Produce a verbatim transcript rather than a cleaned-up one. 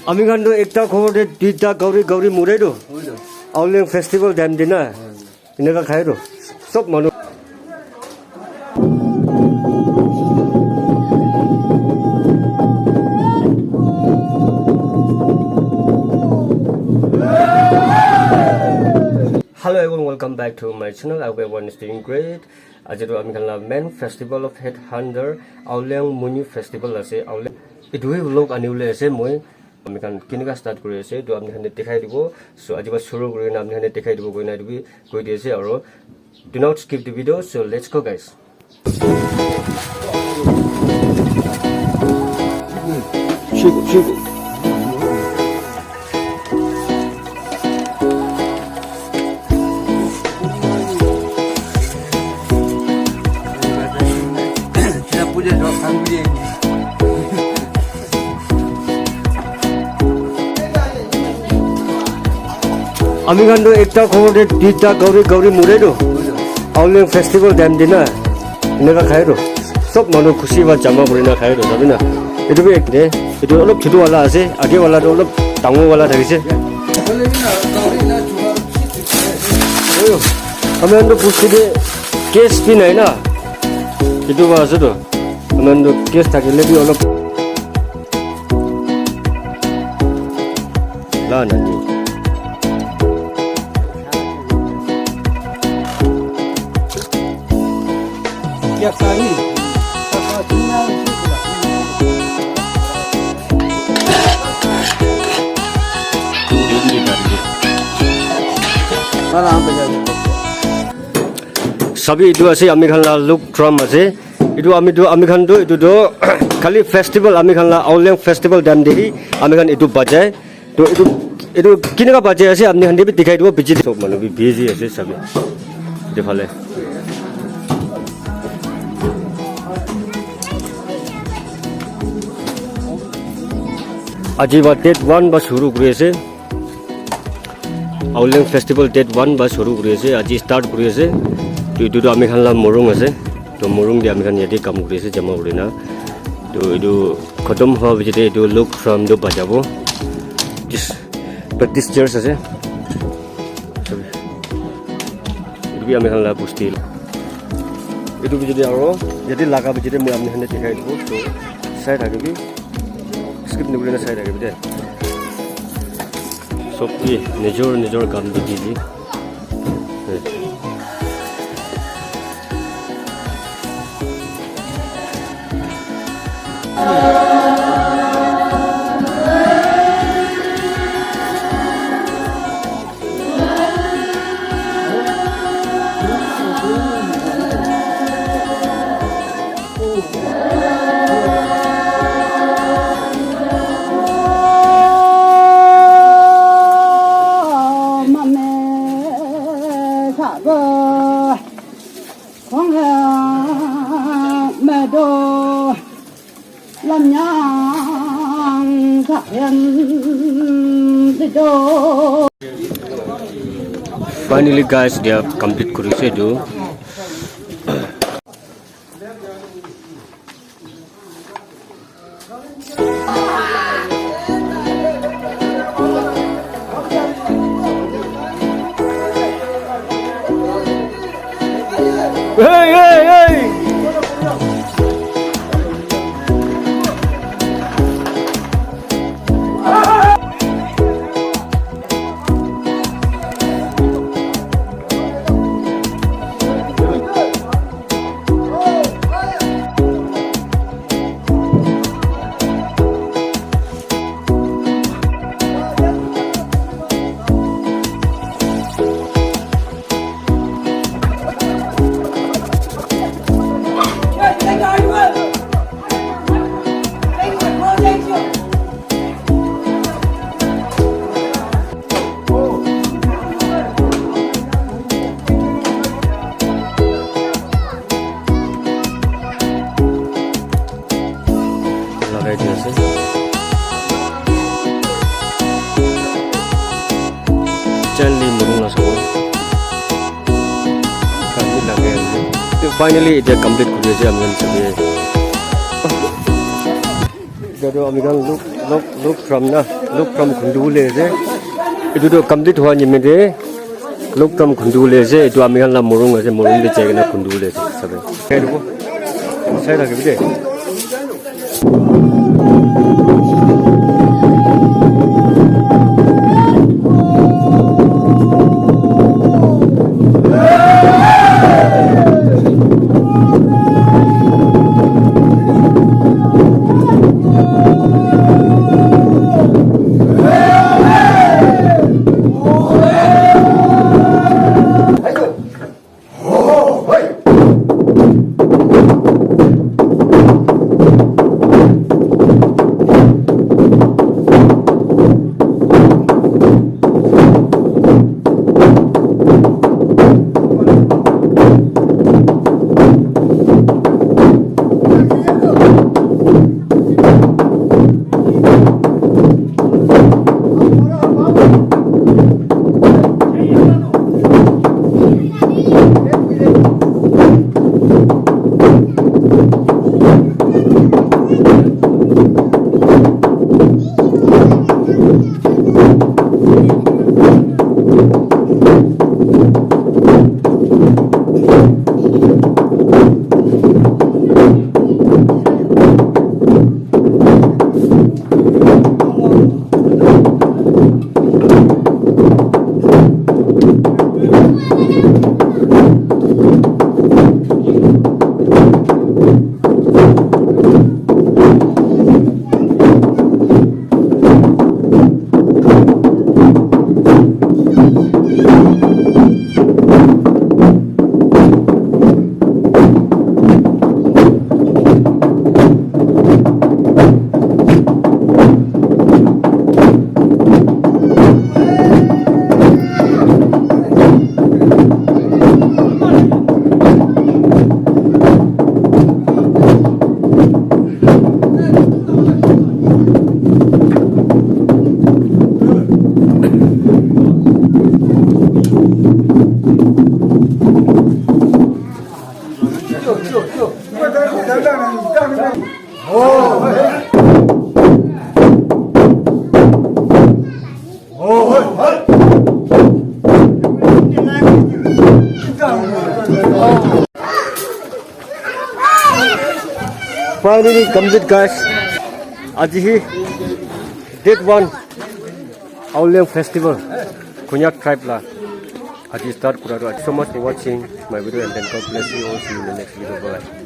Ami khan tu ekta khor te duita gauri gauri murai tu. Aoleng festival time te na. Eneka khai tu. Sob manu. Hello everyone, welcome back to my channel. I hope everyone is doing great. Aji tu ami khan la main festival of head hunter, Aoleng Muni festival ase. Aoleng, etu hi vlog ani bole ase moi. Ami khan kenika start kuri ase, etu apni khan te dikhai dibo. So, aji para shuru kuri kena apni khan te dikhai dibo koina etu bi koi di ase. Aro, do not skip the video. So, let's go, guys. Ami khan tu ekta khor te duita gauri gauri murai tu. Aoleng festival time te na. Eneka khai tu. Sob manu khushi para jama kuri na khai tu, sabi na. Etu bi ek de. Etu olop chutu wala ase. Age wala tu olop dangor wala thakise. Ami khan tu bosti te gas bi nai na. Etu para ase tu. Ami khan tu gas thakile bi olop la nani. Sabi, etu ase ami khan la look drum ase. Etu ami tu, ami khan tu, etu tu khali festival, ami khan la Aoleng festival time te hi ami khan etu bajai. To etu, etu kenika bajai ase, apni khan ke bi dikhai dibo, piche te sob manu bi busy ase, sabi. Etu phale. Aji ba date one ba shuru kuri ase. Aoleng festival date one ba shuru kuri ase, aji start kuri ase. To etu tu ami khan la morung ase. To morung te ami khan yate kam kuri ase, jama kuri na. To etu khatam hua piche te etu look drum tu bajabo. This Baptist church ase. Etu bi ami khan la bosti. Etu piche te aro yate laga piche te moi apni khan ke dikhai dibo. To sai thakibi. Skip nokuri na sai thakibi de. Sob ke nijor nijor kam tu di di. Finally, guys, they have complete kuri ase etu. Hey, hey, hey! Lagai di ase. Chain link murung la sabo. Khan bi lagai ase. Finally, etia complete kuri ase, ami khan sabi. Etu tu ami khan log, log, log drum na, log drum khundu bole ase. Etu tu complete hua nimite log drum khundu bole ase. Etu ami khan la morung ase, morung te jai kena khundu bole ase. Sabi. Sai thaki bi de. Finally complete, guys. Aji hi date one Aoleang Festival Konyak tribe la aji start kura toh. Thank you so much for watching my video and then God bless you all. See you in the next video. Bye.